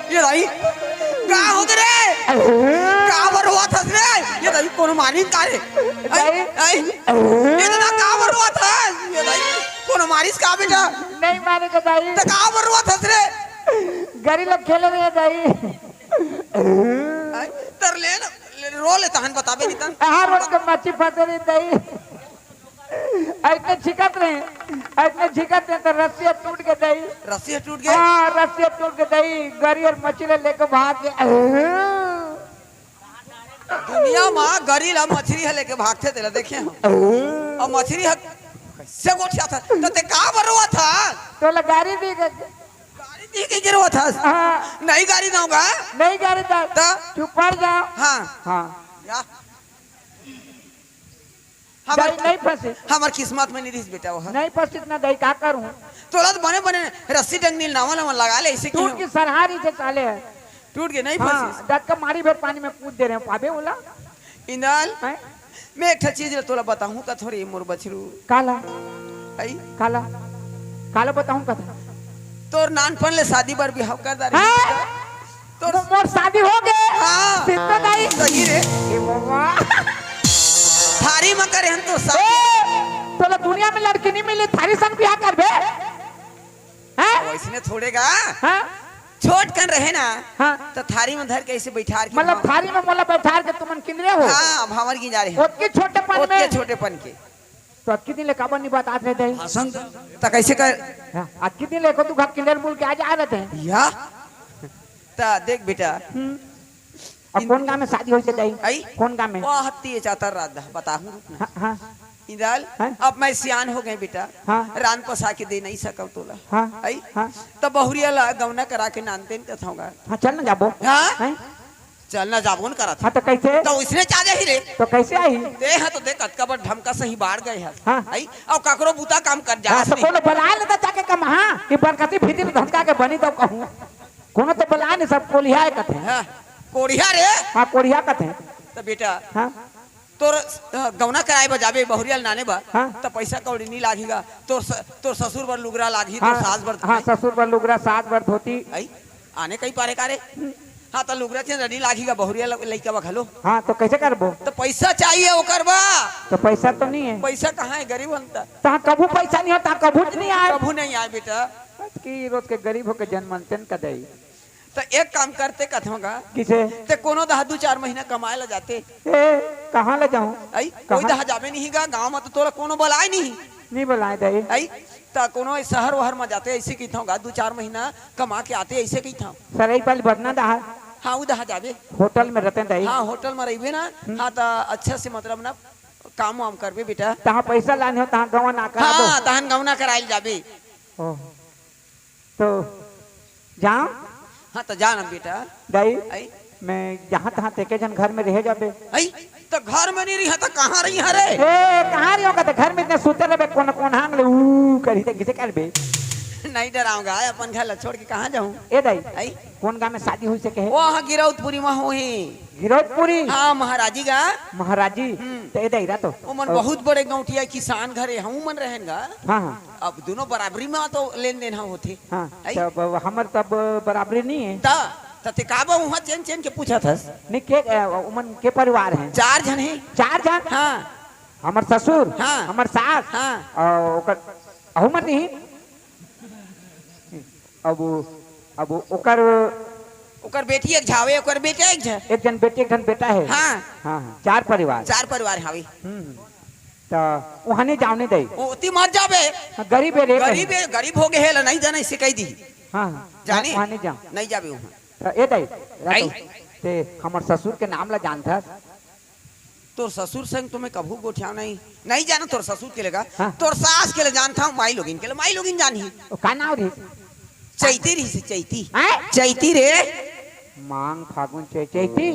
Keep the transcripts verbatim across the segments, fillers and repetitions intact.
ये दाई, का होगे रे? का बर रोवत हस रे? ये दाई, कोनो मारिस का रे? आई, दाई। आई। ये दादा, का बर रोवत हस? ये दाई, कोनो मारिस का बेटा? नहीं मारे का दाई। त का बर रोवत हस रे? गरी लोग खेले रहे दाई। आई, तर ले ना, ले, रो ले तहन बताबे नहीं तन। हाँ, रोज के मच्छी फंसे रहे दाई। अइसने झिकत रहे, अइसने झिकत रहे त रस्सी टूट के दाई। रस्सी टूट गए? हाँ, रस्सी टूट के दाई, गरी अउ मछली लेके भाग गे। दुनिया मा गरी ला मछली ह लेके भागथे, तेला देखे हम। अउ मछली ह कइसे गोठियाथे? त ते का बर रोवत हस? तोला गारी दी के। गारी दी के गिरवत हस? हाँ। नहीं गारी दूंगा। नहीं गारी दा। त? चुप पड़ जाओ। हाँ। हाँ। या। हमर, दाई नहीं फंसे। हमर किस्मत में नहीं रहिस बेटा वो। नहीं फंसिस ना दाई, का करूं? तोला तो बने बने रस्सी डंगनी नावा नावा लगा ले, ऐसे टूट क्यों? की सरहारी से साले है। टूट के नहीं हाँ, फंसिस। डट के मारी भर पानी में कूद दे रहे हैं, पाबे बोला। इंदल, हैं? मैं एक ठा चीज तोला बताहूं का थोड़ी मोर बछरू। काला? आई? काला? काला बताहूं का था? तोर नानपन ले शादी बर बिहाव कर डारे। हैं? तोर मो-, मोर शादी हो गे। हाँ। सिद्ध दाई। सही रे। ए बाबा। थारी म करे हन तो शादी। ए, तोला दुनिया में लड़की नहीं मिली, थारी संग बिहाव करबे? हैं? वैसने थोड़े गा। हाँ? छोट कन रहे ना, हाँ। तो थारी में धर के ऐसे बैठार के मतलब भाव- थारी में मोला बैठार के तुमन किंदरे हो? हाँ, भावर की जा रहे हैं। ओतके छोटेपन ओतके में। छोटेपन के। तो अक्की दिन ले काबर नहीं बतात रहे थे? भाषण त कैसे कर? हाँ, अक्की दिन ले को तू घर किंदर बोल के आ जा रहे थे। या? त देख बेटा। हम्म। अब इन- कौन गांव में शादी होइसे दाई? आई? कौन गांव में? वो हत्ती चातर रात दा, बताहूं रुक ना। हाँ, हाँ। इंदल, हैं? अब मैं सियान हो गए बेटा। हाँ। रान पसा के दे नहीं सकव तोला। हाँ। आई? हाँ। त बहुरिया ला गौना करा के नानतेन कथौगा। हाँ, चल ना जाबो। हाँ? हैं? चल ना जाबो न करत। हाँ, त कैसे? त उसने चाह जाही रे। त कैसे आही? दे हाँ त दे, कतका बड़ ढमका सही बाढ़ गए हस। हाँ। आई? अउ काकरो बूता काम कर जा हाँ, त कोनो बलाए ले त जाके कम, हाँ, कि बरकती भीतर धमका के बनी त कहूँ। कोनो त बलाए नहीं, सब कोलिहा कथे। हाँ, कोढ़िया रे। हाँ, कोढ़िया कथे। त बेटा, हाँ। तोर, अ, गौना कराए बर जाबे, बहुरिया ल नाने बर, हाँ। त पइसा कौड़ी नी लागही गा। तोर स-, तोर ससुर बर लुगरा लागही, तोर हाँ, सास बर हाँ, धोती। ससुर बर लुगरा, सास बर धोती। आई? आने कहीं पारे का रे? हाँ, त लुगरा चेंदरा नी लागही गा, बहुरिया ल-, लइका बर घलो। हाँ, त कइसे करबो? त पइसा चाहिए ओकर बर। त पइसा तो नहीं है। पइसा कहाँ है, गरीब हन त। तहाँ कभू पइसा नहीं हो, तहाँ कभू च नहीं आए। कभू नहीं आए बेटा। बस की रोज के गरीब होके जन्मन तेन का दई। त एक काम करते कथों गा। किसे? ते कोनो दहा दू चार महीना कमाए ला जाते। ए, कहाँ ला जाऊं? आई, कहाँ? कोई दहा जाबे नहीं गा, गाँव में तो तोला कोनो बलाए नहीं। नहीं बलाए दाई। आई, त कोनो ए शहर वहर में जाते, ऐसे कहिथों गा, दू चार महीना कमा के आते, ऐसे कहिथों। सरई पाली बदना दहा। हाँ, उ दहा जाबे। होटल में रहते दाई। हाँ, होटल में रहिबे ना। हम्म। हाँ, त अच्छा से मतलब ना काम वाम करबे बेटा। तहाँ पैसा लाने हो, तहाँ गौना कराबो। हाँ, तहन गौना कराइल जाबे। ओह। तो जाओ। हाँ, तो जा ना बेटा। दाई, आई? मैं जहाँ तहाँ तेके जन घर में रह जाबे। आई? तो घर में नहीं रही, तो कहाँ रही है रे? ए, कहाँ रही होगा? तो घर में इतने सुते रहबे, कोन, कोन हांग ले, ऊ करी, तो किसे करबे? नहीं डराऊंगा, अपन घर ला छोड़ के कहाँ जाऊँ? ए दाई, आई? कौन गांव में शादी होइसे कहे? वो हाँ, गिरौदपुरी में होही। गिरौदपुरी? हाँ, महाराजी गा। महाराजी? हम्म। तो ए दाई रा तो। वो मन ओ। बहुत बड़े गौंटिया किसान घरे, हम मन रहेन गा। हाँ, हाँ। अब दोनों बराबरी में तो लेन देन ह होथे। हाँ, आई? तब हमर तब बराबरी नहीं है। त, त ते का बा उहाँ चेन चेन के पूछत हस? नहीं, के, अ, उमन के परिवार है? चार झन है। चार झन? हाँ। हमर ससुर, हाँ। हमर सास, हाँ। और ओकर, अहू मर नहीं। अब, अब ओकर ओकर बेटी एक झा हवे, ओकर बेटा एक झा। एक जन बेटी, एक जन बेटा है। हाँ। हाँ, हाँ, चार परिवार। चार परिवार हवे। हम्म, हम्म। त उहाँ नहीं जाओ, नहीं दाई। ओती मत जाबे। हाँ, गरीब है रे, गरीब कहीं। है, गरीब हो गए है, ला नहीं जाना, इसे कह दी। हाँ, हाँ, जानी? उहाँ नहीं जाओ। नहीं जाबे उहाँ। त ए दाई, रा आई। तो, ते हमर ससुर के नाम ला जानथस? तोर ससुर संग तो मैं कभू गोठियाव नहीं, नहीं जाना तोर ससुर के लेगा, हाँ। तोर सास के ले जानता हूँ, माई लोगिन के ले, माई लोगिन जानही। ओ, का नाव रे? चैती रही से, चैती। हैं? चैती रे। मांग फागुन चै-, चैती?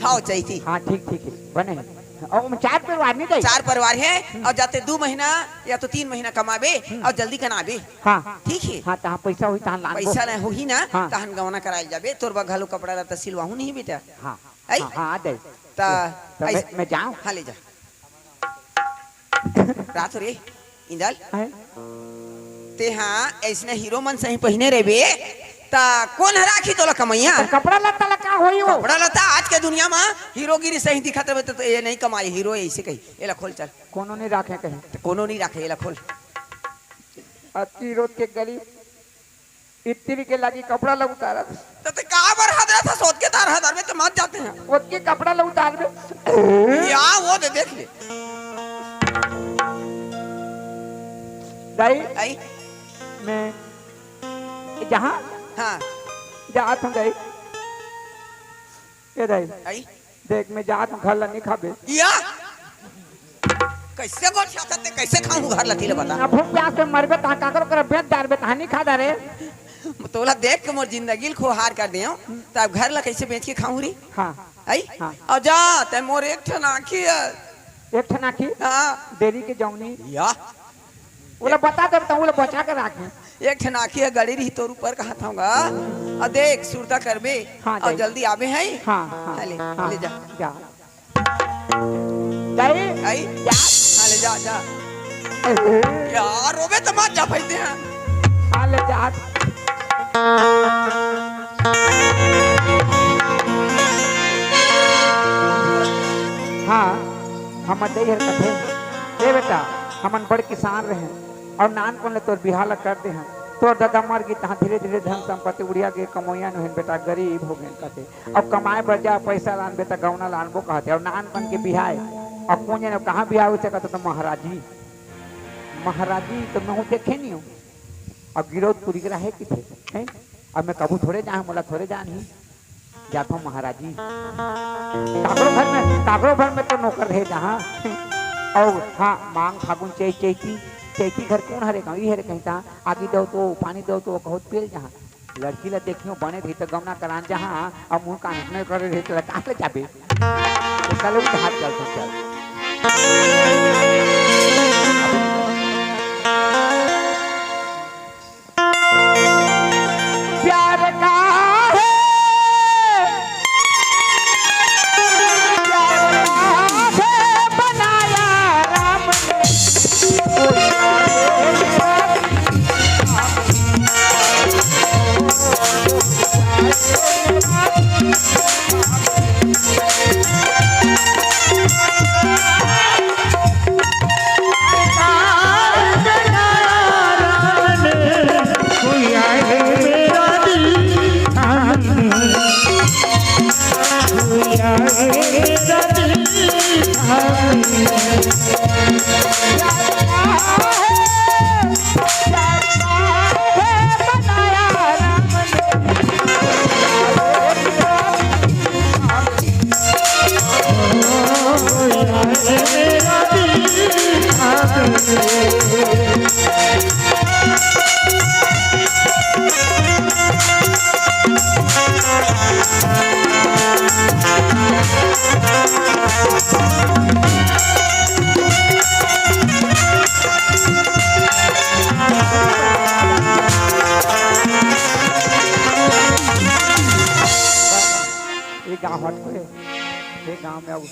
हाँ, चैती। हाँ, ठीक, ठीक है, बने है। और हम चार परिवार नहीं जाई? चार परिवार है, हम्म। और जाते दो महीना या तो तीन महीना कमाबे, हम्म। और जल्दी कनाबे। हाँ। ठीक है? हाँ, तहाँ पैसा होई, तहाँ लानबो। पैसा नहीं होही ना, हाँ। तहन गौना कराइल जाबे, तोर बर घलो कपड़ा लत्ता सिलवाहूँ नहीं बेटा। हाँ। आई? हाँ, हाँ, आ जाई। त त मैं, ऐस-, मैं जाऊं? हाँ, ले जा। रात हो रे, इंदल। हैं? तेहा अइसने हीरो मन सही पहिने रहिबे, त कोन ह राखी तोला कमइया? त कपड़ा लत्ता ला का होई वो? कपड़ा लत्ता आज के दुनिया म हीरोगिरी सही दिखत रहिबे, त, त ये नइ कमाय हीरो, अइसे कही। एला खोल चल। कोनो नइ राखे कहीं। त कोनो नइ राखे, एला खोल। अति रोज के गरीब इतरी के लागी कपड़ा ला उतारत। त ते काबर हदरत हस? ओतके तार हदरबे त मर जाते हैं। ओतके कपड़ा ला उतारबे। या वो दे, देख ले। दाई, आई। मैं जहाँ हाँ। जात हूँ दाई। ए दाई, आई। देख, मैं जात हूँ, घर ला नहीं खाबे। या? कइसे गोठियाथस ते, कइसे खाहूँ घर ला, तेला बता। अब भूख प्यास से मरबे, तहाँ काकरो करा बेच डारबे, तहाँ नहीं खा डारे। तोला देख के मोर जिंदगी ल खोहार कर देंव, त अब घर ला कइसे बेच के खाहूँ रे? हाँ। आई? हाँ। अउ जा, ते मोर एक ठन आँखी हे। एक ठन आँखी? हाँ। डेरी के जौनी। या। ओला बता देबे त ओला बचा के राखे। एक ठन आँखी ह गड़ी रही तोर ऊपर, कहा था। अउ देख, सुरता करबे। हाँ, अउ जाई। जल्दी आबे हैं। हाँ, हाँ, हाँ, ले, हाँ, ले जा। जा। जाई? आई? जा। हाँ, ले जा, जा। अरे। यार, रोबे त मत जा, भाई, ते हैं। हाँ, ले जा। हाँ, हमर दई हर कथे, "ए बेटा, हमन बड़ किसान रहेन, अउ नानकुन ले तोर बिहाव ला कर दे हन। तोर ददा मर गे, तहाँ धीरे-धीरे धन संपत्ति उड़िया गे, कमोइया नोहेन बेटा, गरीब हो गेन," कथे। "अब कमाए बर जा, पइसा लानबे त गौना लानबो," कहथे। अउ नानकुन के बिहाय, अउ कोन जने कहाँ बिहाव होथे, कथे त महाराजी, महाराजी तो मैं हूँ देखे नहीं हूँ। अब गिरौदपुरी के रहे किथे, हैं? अब मैं कभू थोड़े जाए, मोला थोड़े जान ही। जाथो महाराजी। काकरो घर में, काकरो घर में तो नौकर रहे जहाँ। अउ हाँ, मांग फागुन चै-, चैती, चैती घर कोन हरे गाँव? ई हरे कहीं ता, आगी दो तो, पानी दो तो, कहो त पेल जहाँ। लड़की ला देखियो बने रही त गमना करान जहाँ, अब मुँह कान नहीं करे रही त लटा ले जाबे। तो चलो, उनके हाथ चल, तो चल। प्यार का है, प्यार का है बनाया राम ने। ये गाँव हटके, ये गाँव में अब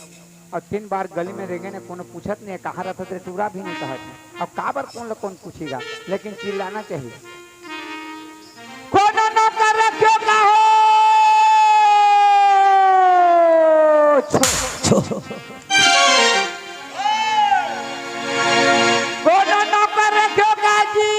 अउ तीन बार गली में रेंगे ने, कोनो पूछत नहीं, कहाँ रहत रे टूरा भी नहीं कहत है। अब काबर कोन ल कोन पूछेगा, लेकिन चिल्लाना चाहिए। कोनो नौकर रखियो का हो? छो। छो। कोनो नौकर रखियो का जी?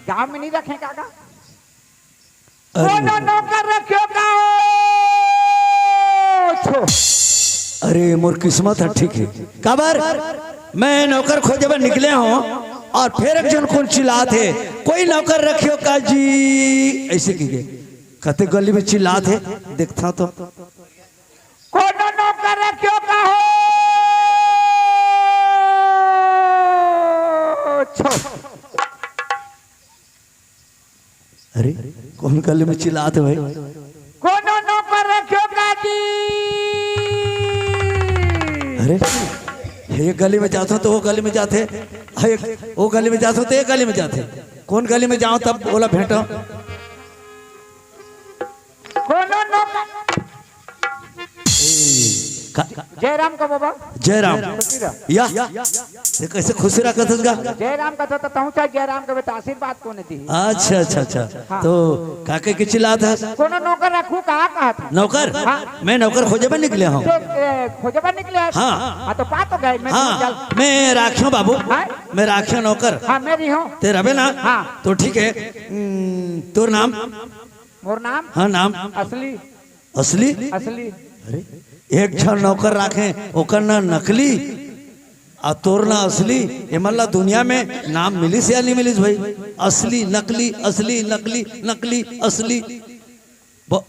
गांव में नहीं रखे काका? अरे। कोनो नौकर रखियो का हो? छो। अरे, मोर किस्मत ह ठीक हे। काबर? मैं नौकर खोजे बर निकले हों अउ फेर एक झन कोन चिल्लात हे, "कोई नौकर रखियो का जी?" अइसे कहिके कते गली में चिल्लात हे, देखथंव तो। कोनो नौकर रखियो का हो? छो। अरे, कोन गली में चिल्लात हे भाई? कोनो नौकर रखियो का जी? अरे, ये गली में जाथंव तो वो गली में जाथे, हे, वो गली में जाथंव तो ये गली में जाथे। कोन गली में जांव तब ओला भेंटंव? कोनो नौकर। ए, का? जय राम का बाबा। जय राम। खुशी रह। या, ये कैसे खुशी रह कथस गा? जय राम का तो, तो तहूँ चाहे जय राम का बेटा आशीर्वाद कोने दी। अच्छा, अच्छा, अच्छा। हाँ। तो का के चिल्लात हस? कोनो नौकर रखूँ का कहत हूँ। नौकर? हाँ। मैं नौकर खोजे बर निकले हूँ। तो, ए, खोजे बर निकले हस? हाँ। हाँ, तो पा तो गए। मैं हाँ, चल। मैं राखियों बाबू। हाँ? मैं राखियों नौकर। हाँ, मैं रही हूँ। ते रबे ना? हाँ। तो ठीक है। हम्म, तोर नाम? मोर नाम? हाँ, नाम। असली। असली? असली। अरे, एक झन नौकर राखे, ओकर ना नकली, आ तोर ना असली। एमन ला दुनिया में नाम मिलिस या नहीं मिलिस भाई? असली, नकली, असली, नकली, नकली, असली। ब-,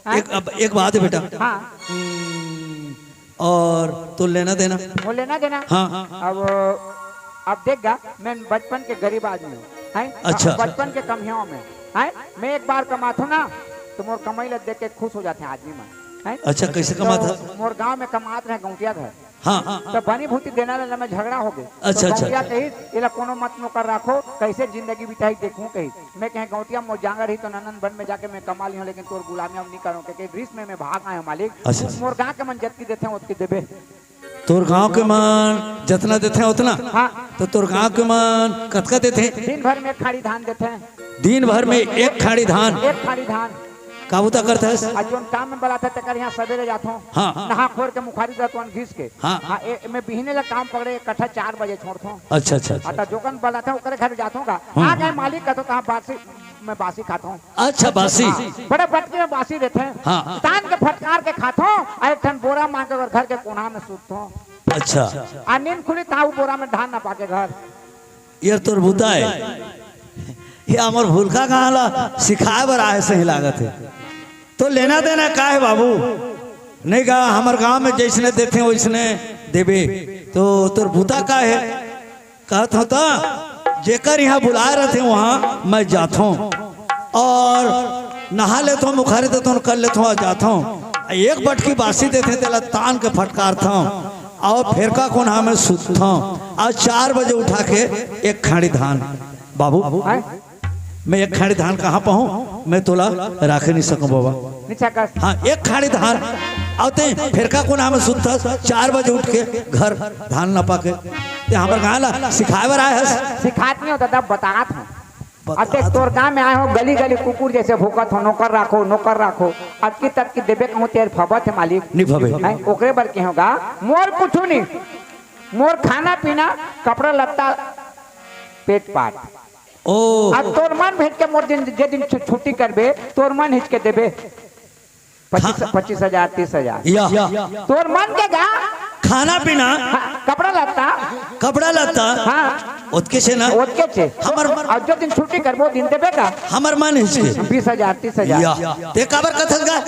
हाँ? एक, अब एक बात है बेटा। हाँ। हम्म, और तो लेना देना? वो लेना देना? हाँ। अब, अब देख गा, मैं बचपन के गरीब आदमी हूँ, हैं? अच्छा। बचपन के कमियों में, हैं? मैं एक बार कमाथों ना, तो मोर कमाई ला देख के खुश हो जाते हैं आदमी मन, हैं? अच्छा, कैसे तो कमात है? मोर गांव में कमात रहे गौंटिया घर। हाँ। तो बनी भूती देना लेना में झगड़ा हो गए। अच्छा, तो अच्छा, गौंटिया अच्छा। कही, "एला कोनो मत नौकर राखो, कैसे जिंदगी बिताई देखूं," कही। मैं कहे, "गौंटिया मोर जांगर ही तो ननन बन में जाके मैं कमा लियो, लेकिन तोर गुलामी अब नहीं करो, क्योंकि रिस में मैं भाग आयो मालिक।" अच्छा। मोर गांव के मन जतकी देथे, ओतकी देबे। तोर गांव के मन जतना देथे, ओतना? हाँ। तो तोर गांव के मन कतका देथे? दिन भर में एक खाड़ी धान देथे। दिन भर में एक खाड़ी धान? एक खाड़ी धान। का बुता करथस? आ जोन काम में बलाथे, तेकर यहाँ सवेरे जाथों। हाँ। नहा खोर के मुखारी जाथों घिस के। हाँ। हाँ, ए, मैं बिहने ला काम पकड़े, एक कट्ठा चार बजे छोड़थों। अच्छा, अच्छा, अच्छा। आ, त जोकन बलाथे, ओकरे घर जाथों का। हम्म। आ गए मालिक, कथों, "कहाँ बासी, मैं बासी खाथों।" अच्छा, बासी। हाँ, बड़े बटकी में बासी देथे। हाँ। तान के फटकार के खाथों, आ एक ठन बोरा मांग के ओकर घर के कोना में सूतथों। अच्छा। आ नींद खुली, ताऊ बोरा में धान नपा के घर। ये तोर बुता है। ये हमर भूलका कहाँ ला सिखाए बर आए सही लागत है। तो लेना देना का है बाबू? नहीं गा, हमर गांव में जैसने देथे वैसने देबे। तो तोर बुता का है? कहत होता, जेकर यहाँ बुलाए रहते वहाँ मैं जाथों और नहा लेथों, मुखारी देथों, कर लेथों और जाथों। एक बटकी बासी देथे, तेला तान के फटकारथों और फेरका कोना में सुतथों और चार बजे उठा के एक खाड़ी धान। बाबू, हैं? मैं एक खाड़ी धान कहाँ पाहूँ? मैं तोला राखे नहीं सकूँ बाबा। नहीं सकस। हाँ, एक खाड़ी धान। अउ ते फेरका कोना में सुतथस, चार बजे उठ के घर धान नपा के। ते हमर गाँव ला सिखाए बर आए हस? सिखात नहीं हो दादा, बतात हूँ। बतात अब देख, तोर गाँव में आए हो, गली गली कुकुर जैसे भूकत हो, "नौकर राखो, नौकर राखो।" अतकी ततकी देबे कहूँ, तेर फबत है मालिक। नहीं फबे। हैं? ओकरे बर के होगा, मोर कुछू नहीं, मोर खाना पीना, कपड़ा लत्ता, पेट पाट। ओ। अब तोर मन भेज के मोर दिन, जे दिन छु-, छुट्टी करबे, तोर मन हिच के देबे। पच्चीस, खा- पच्चीस हजार, तीस हजार। या। तोर मन के गा। खाना पीना। हाँ, कपड़ा लत्ता। कपड़ा लत्ता। हाँ। ओतके छे ना। ओतके छे। हमर और जो दिन छुट्टी करबो, दिन देबे का? हमर मन हिच के। बीस हजार, तीस हजार। या। ते काबर कथस गा?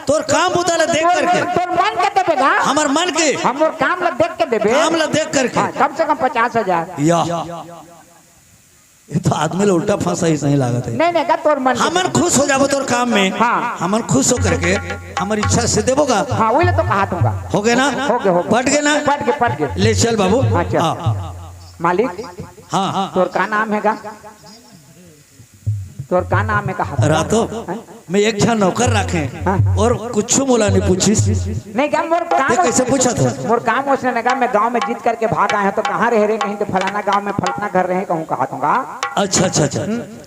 तोर काम बुता ला देख तोर, करके। तोर मन के देबे का? हमर मन के। हमर काम ला देख के देबे। काम ला देख करके। हाँ, कम से कम पचास हजार। या। ये तो आदमी ला उल्टा फंसा ही सही लागत है। नहीं, नहीं, का तोर मन के हमन खुश हो जाबो तोर काम में। हाँ। हमन खुश हो करके हमर इच्छा से देबो का? हाँ, वही ले तो कहा दूंगा। हो गए ना? हो गए, हो गए। पट गए ना? पट गए, पट गए। ले चल बाबू। हाँ, चल। हाँ। मालिक, हाँ। तोर का नाम है का? तोर का नाम है का? रातो, हैं? मैं एक झन नौकर राखे हाँ। और कुछ मोला नहीं पूछिस। नहीं, क्या मोर काम ते कैसे पूछा था? मोर काम उसने ने कहा, "मैं गांव में जीत करके भाग आया हूं, तो कहाँ रहे रे?" कहीं तो फलाना गांव में फलाना घर रहे, कहूँ कहा दूंगा। अच्छा, अच्छा, अच्छा।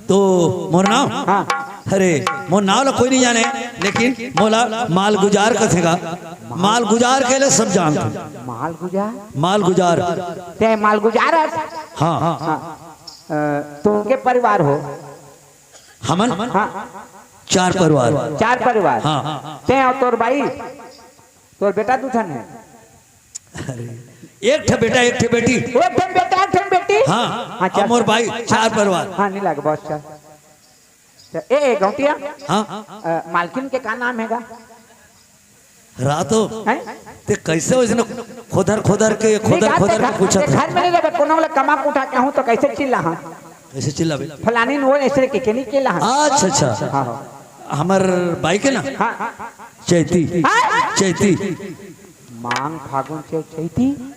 तो मोर नाम? हाँ। अरे, मोर नाम ला कोई नहीं जाने, लेकिन मोला मालगुजार कथेगा। मालगुजार के ले सब जानते। मालगुजार? मालगुजार। ते मालगुजार हस? हाँ। हाँ। अ, तुमके परिवार हो? हमन? हाँ। चार परिवार। चार परिवार? हाँ। ते और तोर बाई? तोर बेटा दू ठन है? अरे, एक ठे बेटा, एक ठे बेटी। एक ठन बेटा, एक ठन बेटी? हाँ। हाँ, चार। और मोर बाई, चार परिवार। हाँ, नहीं लागे, बस चार। ए, ए, गौटिया? हाँ। अ, मालकिन के का नाम है गा? रातो, हैं? ते कैसे वैसने खोदर खोदर के, नहीं, खोदर खोदर के पूछत है? घर में नहीं रहबे, कोनो वाला कमा उठा के हूँ तो कैसे चिल्ला हाँ? कैसे चिल्लाबे? फलानी ने वो ऐसे के, के नहीं चिल्ला हाँ। अच्छा, अच्छा। हाँ, हाँ। हमर बाई के ना? हाँ। चैती। हाँ? चैती। मांग फागुन चैत चैती।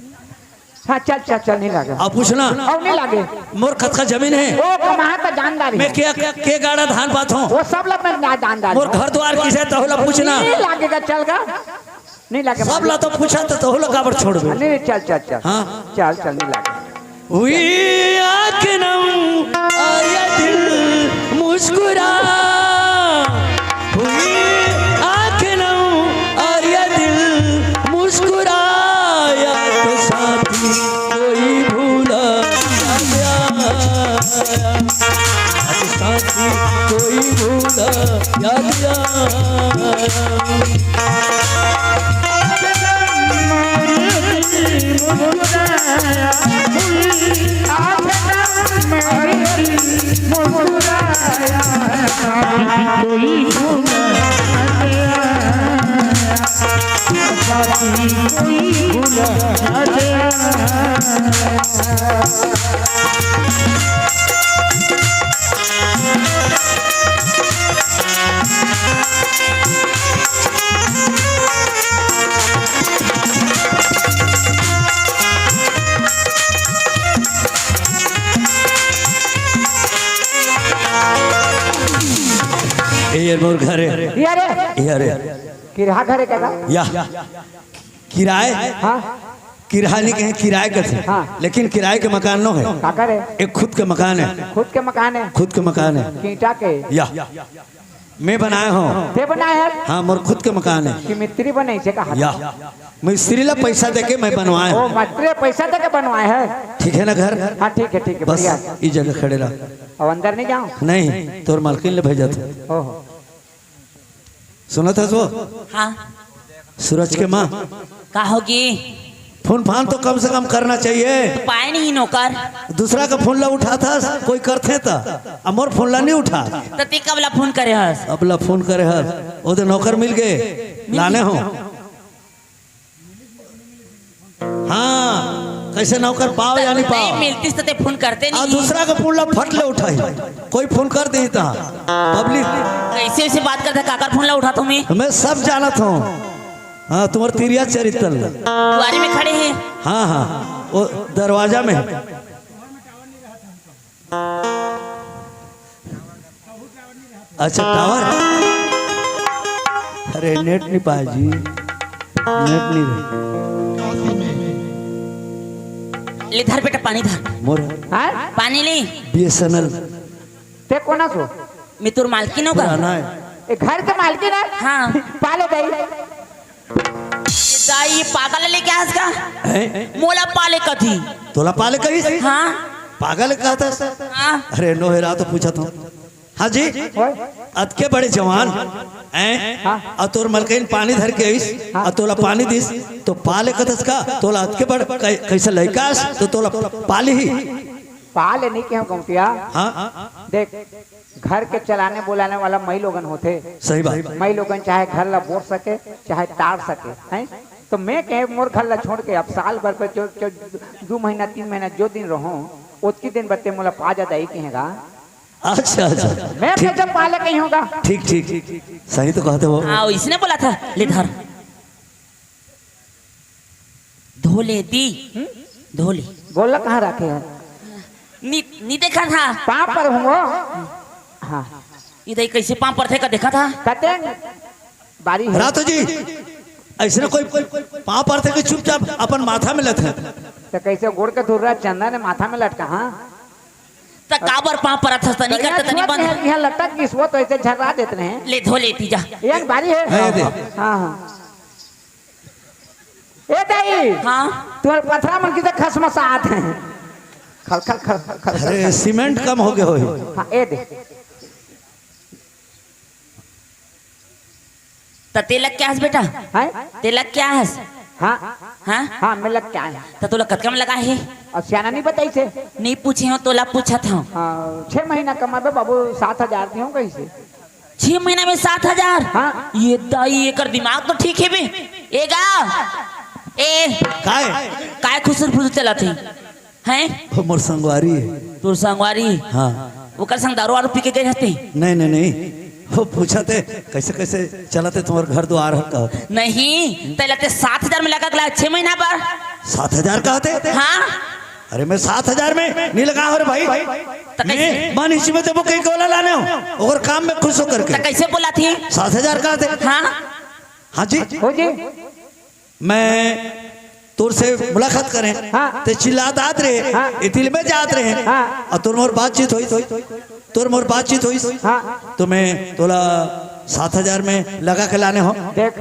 हाँ, चल, चल, चल, नहीं लागे। अब पूछना। अब नहीं लागे। मोर कतका जमीन है? वो कमाहा तो जानदारी मैं है। के, के गाड़ा धान पात हूँ? वो सब लोग मैं ना जानदारी मोर हूँ। घर द्वार किसे तहुला पूछना। नहीं लागेगा, चल गा। नहीं लागे सब भाई। ला तो पूछा तो तोहू ला काबर छोड़बे? नहीं, नहीं, चल, चल, चल। हाँ। चल, चल, नहीं लागे। हुई आँख नम और ये दिल मुस्कुरा, हुई आँख नम और ये दिल मुस्कुरा, या तो साथी कोई भूला याद आया, या तो साथी कोई भूला याद आया। ए, ये मोर घर है। ये रे। ये रे। किराया घर है का? या। किराए? हाँ। किराए नहीं कहें, किराए करथे। हाँ। लेकिन किराए के मकान नो है। काकर है? एक खुद के मकान है। खुद के मकान है? खुद के मकान है। ईंटा के? या। मैं बनाए हँव। ते बनाए है? हाँ, मोर खुद के मकान है। कि मिस्त्री बने से कहा? या। मिस्त्री ला पैसा देके मैं बनवाए ओ, हँव। मिस्त्री पैसा देके बनवाए है? ठीक है ना घर? हाँ, ठीक है, ठीक है, बस बढ़िया। ई जगह खड़े रह। अब अंदर नहीं जाओ? नहीं, तोर मालकिन ले भेजत हँव। ओहो। सुनत हस वो? हाँ। सूरज के माँ। का होगे? फोन फान तो कम से कम करना चाहिए। पाए नहीं नौकर। दूसरा का फोन ला उठात हस, कोई करथे त, अउ मोर फोन ला नहीं उठा। त ते कब ला फोन करे हस? अब ला फोन करे हस, ओ दे नौकर मिल गे, लाने हँव। हाँ, कइसे नौकर पाव या नहीं पाव? मिलतिस त ते फोन करते नहीं। दूसरा का फोन ला फट ले उठाही, कोई फोन कर देही त। पब्लिक। कइसे, कइसे बात करथे, काकर फोन ला उठाथँव मैं? मैं सब जानत हँव। हाँ, तुम्हर तिरिया चरित्र ल। दुआरी में खड़े हैं। हाँ, हाँ, वो दरवाजा में है। अच्छा, टावर। अरे, नेट नहीं पाए जी, नेट नहीं रहे। ले धर बेटा, पानी धर। मोर हाँ? पानी ले। बीएसएनएल। ते कोन अस? मैं तोर मालकिन हँव का? पुराना है। ए, घर के मालकिन है? हाँ। पाले दाई। दाई, पागल लेके आस का? हैं? मोला पाले कथी? तोला पाले कहिस? हाँ। पागल कहत हस? हाँ। अरे, नोहरा तो पूछत हँव। हाँ जी? ओए। अतके बड़े जवान, हैं? हाँ। अउ तोर मलकिन पानी धर के आइस, हाँ। अउ तोला पानी दिस, त पाले कहत हस का? तोला अतके बड़ कै-, कइसे लइका अस, त तोला पालही? पाले नहीं कहेंव गौंटिया। हाँ। देख, घर के चलाने बुलाने वाला मई लोगन होथे। सही बात। मई लोगन चाहे घर ला बोर सके, चाहे तार सके, हैं? त मैं कहेंव मोर घर ला छोड़ के अब साल भर पे जो, जो दू महीना, तीन महीना जो दिन रहूं, ओतकी दिन बर ते मोला पाजा दाई कहेगा। अच्छा, अच्छा। मैं ठीक। कैसे पाले कहीं होगा? ठीक, ठीक। सही तो कहत हस। हाँ, इसने बोला था, ले धर। धो ले दी। हम्म? धो ले। बोला कहाँ रखे हैं? नी, नी देखा था। पाँव पर हूँ वो। हाँ। इधर कैसे पाँव परथे का देखा था? कते बारी है। रातो जी, अइसने कोई पाँव परथे कि चुपचाप अपन माथा में लेथे। त कइसे गोड़ के धुर्रा चंदा ने माथा में लटका, हाँ? त काबर पाँव परत हस, त नहीं करते, त नहीं बंद। यहाँ लटक गिस वो, त अइसे झर्रा देत रहे। ले धो लेती जा। एक बारी है। है दे। हाँ, हाँ। ए दाई। हाँ। तुम्हर पथरा मन किसे खसमसात हे। खल, खल, खल, खल, खल, अरे, खल। सीमेंट कम हो गया होही। हाँ, ए दे। त ते लग क्या हस बेटा? हैं? ते लग क्या हस? हाँ। हाँ? हाँ, मैं लग क्या है? त तोला कतका में लगा हे? अउ सियाना नहीं बताइस हे? नहीं पूछे हँव, तोला पूछत हँव। हाँ, छह महीना कमाबे बाबू, सात हजार दिहूँ कइसे? छह महीना में सात हजार? हाँ। ये दाई, एकर दिमाग तो ठीक हे बे। ए गा, ए, काय? काय खुसुर फुसुर चलत हे? हैं? वो मोर संगवारी हे। तोर संगवारी? हाँ। ओकर संग दारू वारू पी के गए हस ते? नहीं, नहीं, नहीं। वो पूछत हे, कइसे, कइसे चलत हे तुम्हर घर दुआर ह, कहत हे। नहीं, तेला ते सात हजार में लगा के लाए, छह महीना बर। सात हजार कहत हे? हाँ। अरे, मैं सात हजार में नहीं लगा हँव रे भाई। त कइसे? मैं मन इसी में देबो कहीं गोला लाने हँव, ओकर काम में खुश होकर के। त कइसे बोलथे? सात हजार कहत हे। हाँ। हाँ जी। हो जी। मैं तोर से मुलाकात करें। हाँ। ते चिल्लात आत रहे, हाँ। इतिल में जात रहे। हाँ। अउ तोर मोर बातचीत होइस, तोर मोर बातचीत होइस। हाँ। तो मैं तोला सात हजार में लगा के लाने हों। देख।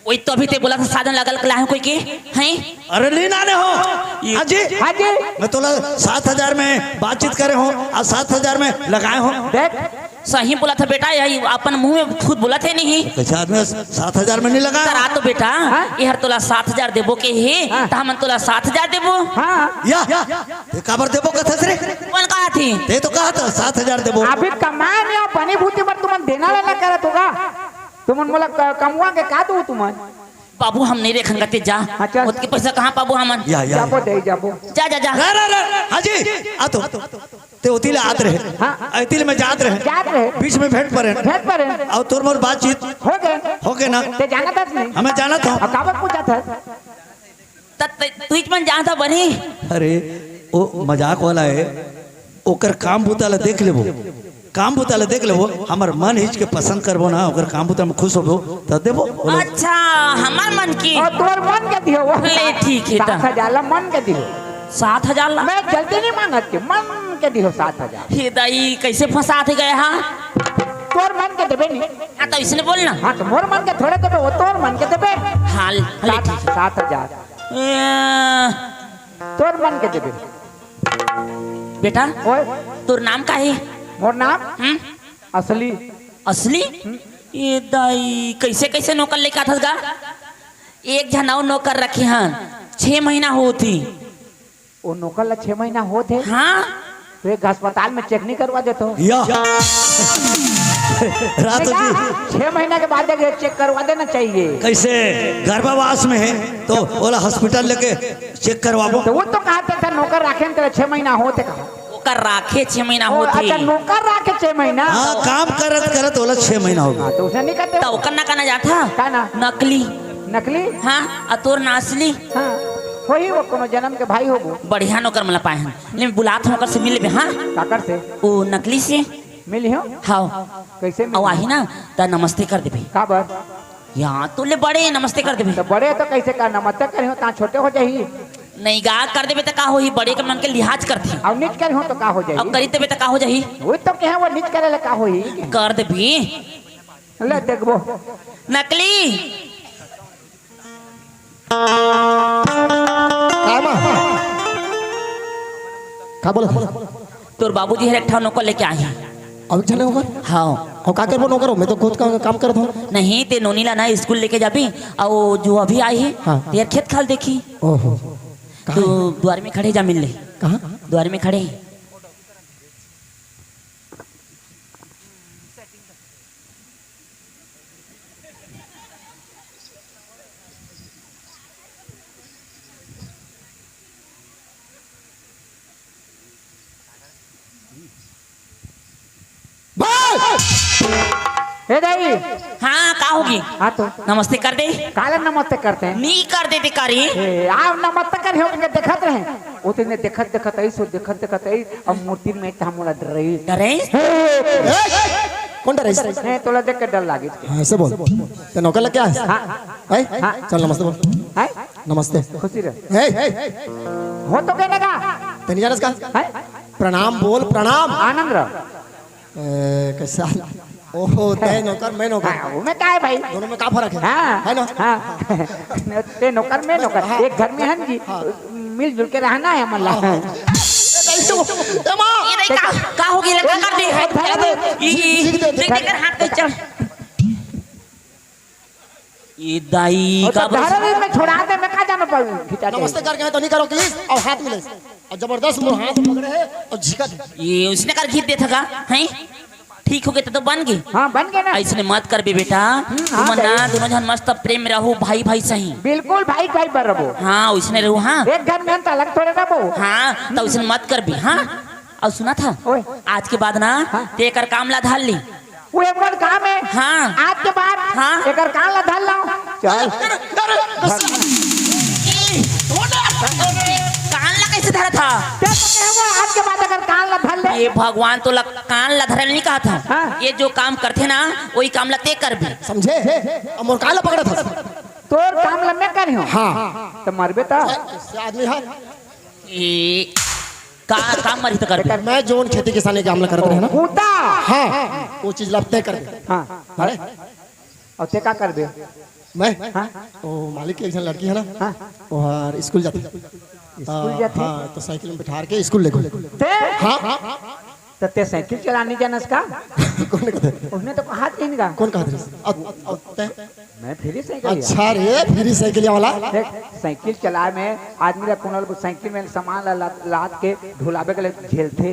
वही तो अभी ते बोला था, साधन लगा के लाए हों कोई के, हैं? अरे, नहीं लाने हों। ये हाँ जी। हाँ जी। मैं तोला सात हजार में बातचीत करे हों, अउ सात हजार में लगाए हों। देख। सही बोला था बेटा, यही अपन मुंह में खुद बोला थे नहीं। कैसे आदमी सात हजार में नहीं लगा? करा तो बेटा, हाँ? एहर तोला सात हजार देबो के हे, हाँ। त हमन तोला सात हजार देबो। हाँ। या, ते काबर देबो कथस रे? कौन कहा थी? ते तो कहा था सात हजार देबो। अभी कमाए नहीं हो, बनी भूती बर तुमन देना लेना करत होगा। तुमन मोला क-, कमुआ के का दू तुमन? बाबू, हम नहीं रेखन करते, जा। अच्छा। ओतके पैसा कहाँ पाबो हमन? या, या, जाबो या। दे, जाबो। जा, जा, जा। रे, रे, रे, हाजी, आ तो। ते ओती ले आत रहे। हाँ। अउ एती ले मैं जात रहे। जात रहे। बीच में भेंट परे। भेंट परे। अउ तोर मोर बातचीत। हो गए। हो गए ना? ते जानत हस नहीं? हमें जानत हों। अउ काबर पूछत हस? त, त, तू ही मन जानत हस बनी। अरे, वो मजाक वाला है। ओकर काम बुता ला देख लेबो। काम बुता ला देख लेबो। हमर मन हिच के पसंद करबो ना, ओकर काम बुता में खुश होबो, त देबो। बोलो। अच्छा, हमर मन की। अउ तोर मन के दिहो। ले, ठीक है, त। सात हजार ला मन के दिहो। सात हजार ला? मैं जल्दी नहीं मांगत के, मन के दिहो सात हजार। हे दाई, कैसे फंसात हे गए, हाँ? तोर मन के देबे नहीं। हाँ, तो इसने बोल ना। हाँ, तो मोर मन के थोड़े देबे, वो तोर मन के देबे। हाँ, ले, सात, ठीक है। सात हजार। ए, तोर मन के देबे। बेटा, ओए। तोर नाम का है? मोर नाम? हम्म? असली। असली? हम्म। ए दाई, कैसे, कैसे नौकर लेके आथस गा? एक झन अउ नौकर रखे हन, छह महीना होत ही। वो नौकर ला छह महीना होत हे? हाँ। तो एक अस्पताल में चेक नहीं करवा देते हो? या। रातो जी। छह महीना के बाद एक चेक करवा देना चाहिए। कैसे गर्भावास में है तो ओला हॉस्पिटल लेके चेक करवाबो। तो वो तो कहा था, था नौकर राखे न तेरा छह महीना होत हे कहा। ओकर राखे छह महीना ओ, होत हे। अच्छा, नौकर राखे छह महीना। हाँ, काम करत करत ओला छह महीना हो गया। हाँ, तो उसने नहीं करते। तो ओकर ना कहना जाता। का ना? नकली। नकली? हाँ, अउ तोर ना असली। हाँ, वही वो कोनो जन्म के भाई होबो। बढ़िया नौकर मला पाए हन। ले, बुलात हूँ, ओकर से मिल लेबे, हाँ? काकर से? वो नकली से। मिली हो? हाँ। कैसे मिली? अउ आही ना, त नमस्ते कर देबे। काबर? यहाँ तो ले बड़े नमस्ते कर देबे। तो बड़े तो कैसे का नमस्ते करे हो, ता छोटे हो जाही। नहीं गा, कर देबे त का होही, बड़े के मन के लिहाज करथे। अउ नीच करे हो तो का हो जाही? अउ करी देबे त का हो जाही? वो तो कहे वो नीच करे ले का होही? कर देबे। ले देखबो। नकली। का माँ? का बोलत हस? तोर बाबूजी हर एक ठा नौकर लेके आए हैं। अउ एक झन नौकर? हाँ। अउ का करबो नौकर? मैं तो खुद का काम करत हूँ। नहीं, ते नोनी ला ना स्कूल लेके जाबे, अउ जो अभी आए हैं, हाँ। ते हर खेत खाल देखी। ओहो। कहाँ तो है? द्वार में खड़े, जा मिल ले। कहाँ? द्वार में खड़े। ए दाई। हाँ, का होगे? हाँ तो। नमस्ते कर दे। काला नमस्ते करते हैं? नी कर दे, धिकारी। ए, आप नमस्ते करे हो, उनके देखत रहे। वो तो इन्हें देखत, देखत आई, सो देखत, देखत आई, अब मूर्ति में था मोला डराई। डराई? हे, हे, हे, कौन डराई? नहीं, तोला देख के डर लागे। हाँ, ऐसे बोल। ते नौकर लग क्या है? हाँ। हैं? हाँ। चल, नमस्ते बोल। हैं? नमस्ते। खुशी रह। हे, हे। हो तो कहने का? ते नहीं जानस का? हैं? प्रणाम बोल, प्रणाम। आनंद रह। ए, कैसा? ओहो, ते नौकर, मैं नौकर। हाँ, वो में का है भाई? दोनों में का फर्क है? हाँ, है ना? हाँ। ते नौकर, मैं नौकर। हाँ। एक घर में है ना जी, हाँ। मिलजुल के रहना है, मतलब। हाँ, हाँ। ए, तो, ए, माँ। ये नहीं, का, का हो गया? लड़का कर दे, हाथ कर दे। ई, ई, देख, देख, देख, देख, हाथ पे चढ़। ये दाई और का तो बस धारा में छोड़ा दे, मैं का जानो पाऊँ, खिंचा के। नमस्ते करके है तो नहीं करो, please। और हाथ मिले। और जबरदस्त मोर हाथ पकड़े है और झिकत है। ये उसने कर खींच देता का? हैं? ठीक हो गए तो, तो बन गए। हाँ, बन गए ना। ऐसने मत करबे बेटा। हम्म, हाँ, तुमन ना भाई। दोनों जन मस्त प्रेम में रहो, भाई भाई सही। बिल्कुल भाई भाई बराबर। हाँ, उसने रहो, हाँ। एक घर में हम तो अलग थोड़े रहो। हाँ, तो उसने मत करबे, हाँ। और सुना था, ओए। आज के बाद ना, हाँ। ते कर काम ला धार ली। वो एक बार काम है। हाँ। आज के बाद हाँ। एक कर काम ला धार लाओ। चल। अरे, अरे, अरे, कान ला कैसे धरा था? ते तो कहे वो आज के बाद अगर कान ला धर ले। ये भगवान तो ला, कान ला धरे नहीं कहा था। हाँ। ये जो काम करते ना, वही काम ला ते कर भी। समझे? अब मोर कान ला पकड़ा था। तोर काम ल मैं करिहूं। हाँ। त मरबे त? ऐसे आदमी है। ए, का, का मरही त करबे? मैं जोन खेती किसानी काम ल करत रहे ना। बूता। हाँ, वो चीज ल अब तय कर दे। हाँ। अरे, अउ ते का करबे? मैं? हाँ। ओ, मालिक के एक झन लड़की है ना, हाँ। ओहर स्कूल जाथे। स्कूल आ, जाथे? हाँ, तो साइकिल में बिठार के स्कूल ले गो। ते? हाँ। त ते साइकिल चलानी जानस का? कौन कहते? उसने तो कहा नहीं का। कौन कहत रहिस? अब, अब तय? मैं फ्री साइकिल अच्छा रे, फ्री साइकिल वाला। देख, साइकिल चलाए में आदमी ला कोनो ल साइकिल में सामान ला लाद, लाद के ढुलाबे के लिए झेलथे।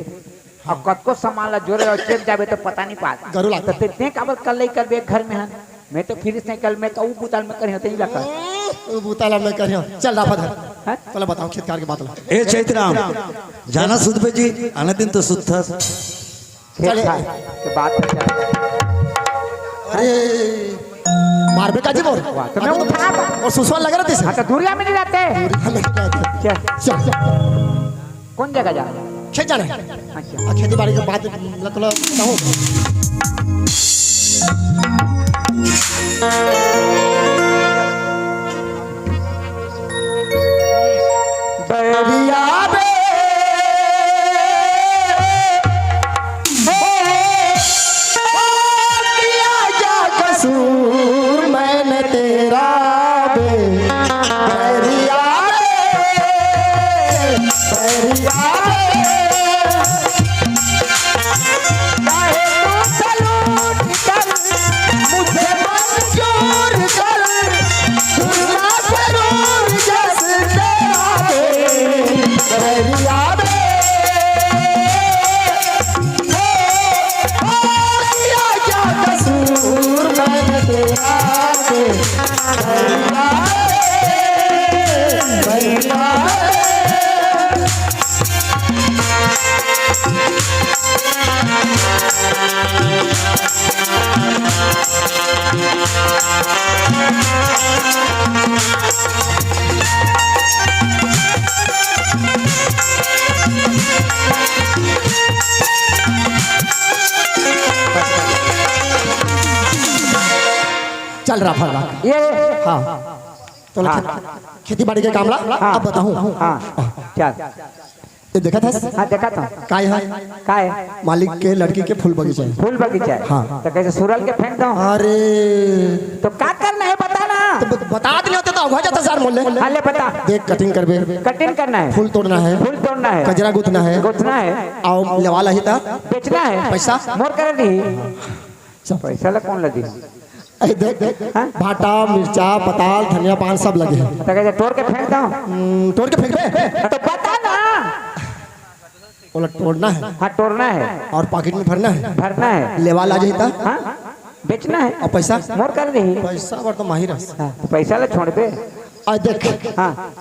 अउ कतको सामान ला जोरे अउ चेप जाबे तो पता नहीं पात। गरू लागथे। त ते, ते काबर कल्लई करबे घर में हन? मैं तो फ्री साइकिल में कहूँ बुताल में करियो, ते ही लगा। ओ, बुताल में करियो। चल राफा धर। हैं? चलो बताओ खेत खार के बात ला। ए चैतराम, जाना सुतबे जी, आने दिन तो सुतथस। खेत चले। खार के बात है क्या? अरे, मारबे का जी मोर? वाह, तो मैं उठा। और सुसवा लग रहा था। हाँ, तो दूरिया में नहीं रहते। दूरिया में नहीं रहते। क्या? चल, चल। कौन जगह जाना है? खेत जाना है। अच्छा। आ, खेती बाड़ी के बात मतलब थोड़ा कहूँ। बैरिया बे, ओ, ओ, किया क्या कसूर मैंने तेरा बे, बैरिया बे, बैरिया बे। काहे तू सलूट कर मुझे मंजूर कर, दुनिया जरूर जस तेरा दे, बैरिया बे। ओ, ओ, किया क्या कसूर मैंने तेरा दे, बैरिया बे, बैरिया बे। चल रहा फल रहा। ये हाँ। तो हाँ। खेती बाड़ी के काम ला हाँ। अब बताऊं। हाँ। चल। ये देखा था? हाँ, देखा था। काय है? काय? मालिक के लड़की के फूल बगीचा है। फूल बगीचा है? हाँ। तो कैसे सुरल के फेंक दो? अरे। तो का करना है बता ना। तो ब-, बता देने होते तो अगवा जाता सर मोले। हाँ, ले बता। देख कटिंग करबे। कटिंग करना है। फूल तोड़ना है। फूल तोड़ना है। कजरा गुथना है। गुथना है। आओ लेवाला ही था। बेचना है। पैसा? मोर कर दी। चल। पैसा ला कौन ला दी? ए, देख, देख, हाँ? भाटा, मिर्चा, पताल, धनिया, पान सब लगे हैं। तो कैसे तोड़ के फेंक दो? हम्म, तोड़ के फेंक दे। तो बता ना। बोला, तोड़ना है। हाँ, तोड़ना है। और पॉकेट में भरना है। भरना है। लेवा ला जाता। हाँ, बेचना है। और पैसा? मोर कर दे। पैसा बर तो माहिर है। हाँ, तो पैसा ला छोड़ दे। आज देख। हाँ।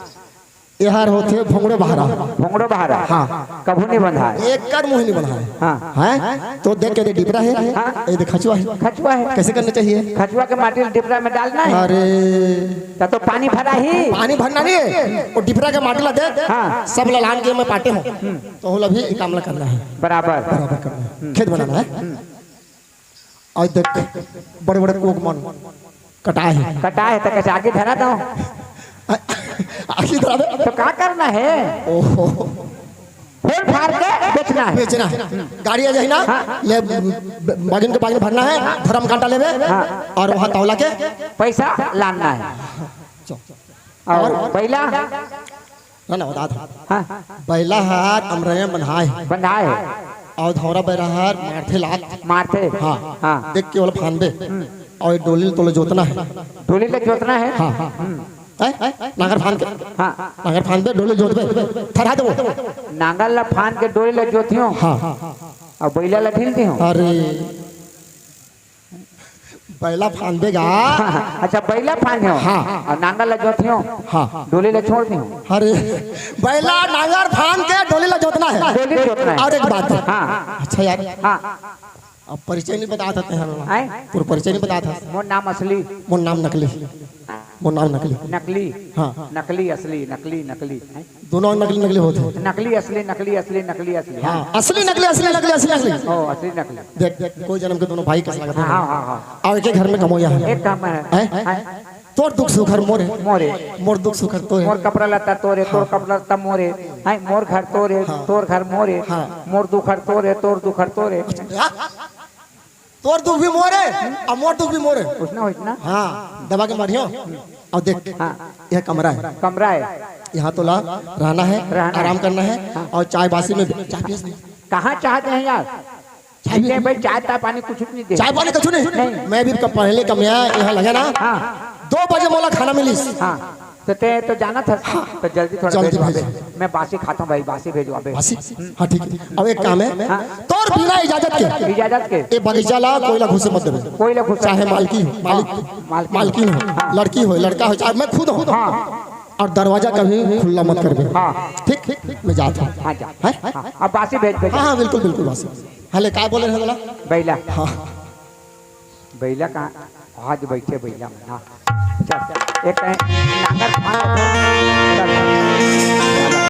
एहर होथे भोंगड़ो बहारा। भोंगड़ो बहारा। हाँ। कभू नहीं बंधा है। एकर मुंह नहीं बंधा है। हाँ। हैं? तो देख के दे डिपरा है। हाँ। ये देख खचुआ है। खचुआ है। कैसे करना चाहिए? खचुआ के माटी डिपरा में डालना है। अरे। तब तो पानी भरा ही। पानी भरना नहीं है। वो डिपरा के माटी ला दे। हाँ। सब ललान के मैं पाटे हूँ। हम्म। तो होला भी काम ला करना है। बराबर। बराबर करना है। हम्म। खेत बनाना है। हम्म। आज देख, बड़े-बड़े कोक मन कटाए हे। कटाए हे, त कैसे आगी धरा दो? आगी धरा दे। तो का करना है? ओहो। फोड़ फाड़ के बेचना है। बेचना है। गाड़ी आ जाए ना, हाँ। ले, ब-, बागिन के बागिन भरना है, धरम कांटा लेवे, हाँ। और वहाँ तौला के पैसा लाना है। चल। और और? बैला? ना, ना, बता दो। हाँ। बैला हर अमरैया बन्हाए हे। बन्हाए हे। अउ धौरा बैरा हर मारथे लात। मारथे। हाँ। हाँ। देख के ओला फांदबे। हम्म। अउ डोली ल तोला जोतना हे। डोली ल जोतना हे? हाँ, हाँ। हम्म। हैं? नांगर फांद के। हाँ। नांगर फांदबे, डोली जोतबे। थरहा देबो। नांगर ल फांद के डोली ल जोतियो। हाँ। अउ बैला ल ढील दियो। अरे। बैला फांदे गा। अच्छा, बैला फांदे हो? हाँ। अउ नांगर ल जोते हो? हाँ। डोली ल छोड़ दे हो? अरे, बैला नांगर फांद के डोली ल जोतना हे। डोली जोतना हे। अउ एक बात। हाँ। अच्छा यार। हाँ। अब परिचय नहीं बता सकते हैं। आए? पूरा परिचय नहीं बता था। मोर नाम असली। मोर नाम नकली। मोर नाम नकली। नकली। हाँ। नकली, असली, नकली, नकली। हैं? दोनों नकली नकली होथे। नकली, असली, नकली, असली, नकली, असली। हाँ, असली नकली, असली नकली, असली नकली। ओ, असली नकली। देख, देख, कोई जनम के दोनों भाई कस लगथे। हाँ, हाँ, हाँ। अउ एक ही घर में कमोइया हे। एक काम में हे। हैं? हैं? तोर दुख सुख हर मोरे। मोरे। मोर दुख सुख हर तोरे। मोर कपड़ा लत्ता तोरे, तोर हाँ। कपड़ा लत्ता मोरे। हैं, मोर घर तोरे, हाँ। तोर घर मोरे। हाँ। मोर दुख हर तोरे, तोर दुख हर तोरे। यार, तोर दुख भी मोरे अउ मोर दुख भी मोरे। उसना होइस ना? हाँ, दबा के मारियो। अउ देख, हाँ। यह कमरा हे। कमरा हे। यहाँ तोला रहना हे, रहना आराम हे। करना हे हाँ। अउ चाय बासी में चाय पियस नहीं। कहाँ चाय दे हे यार? चाय भी इतने भाई चाय ताय पानी कुछ नहीं दे। चाय पानी कुछ नहीं? नहीं। मैं भी कब पहले कमरा यहाँ लगे ना, हाँ। दो बजे मोला खाना मिलिस। हाँ। तो ते तो जाना था। हाँ। तो जल्दी थोड़ा जल्दी भेजवा भेज। बे। मैं बासी खाता हूँ भाई, बासी भेजवा बे। बासी? हाँ, ठीक है। अब एक काम है, हाँ। तोर बिना इजाजत के इजाजत के? ये बगीचा ला कोई ला घुसे मत देबे। कोई ला घुसे चाहे मत। मालकी हो, मालिक, हाँ, मालकिन। मालकिन हो, हाँ। लड़की हो, लड़का हो, चाहे मैं खुद हूँ। हाँ। और दरवाजा कभी खुला मत करबे। हाँ। ठीक, ठीक, मैं जाता हूँ। हाँ, जा। हैं? हाँ, अब बासी भेज, भेज। हाँ, हाँ, बिल्कुल, बिल्कुल, बासी। हाँ, ले, काय बोले रहे बोला? बैला। हाँ। बैला कहाँ? आज बैठे बैला में ना। चल, एक कहीं नांगर फांद।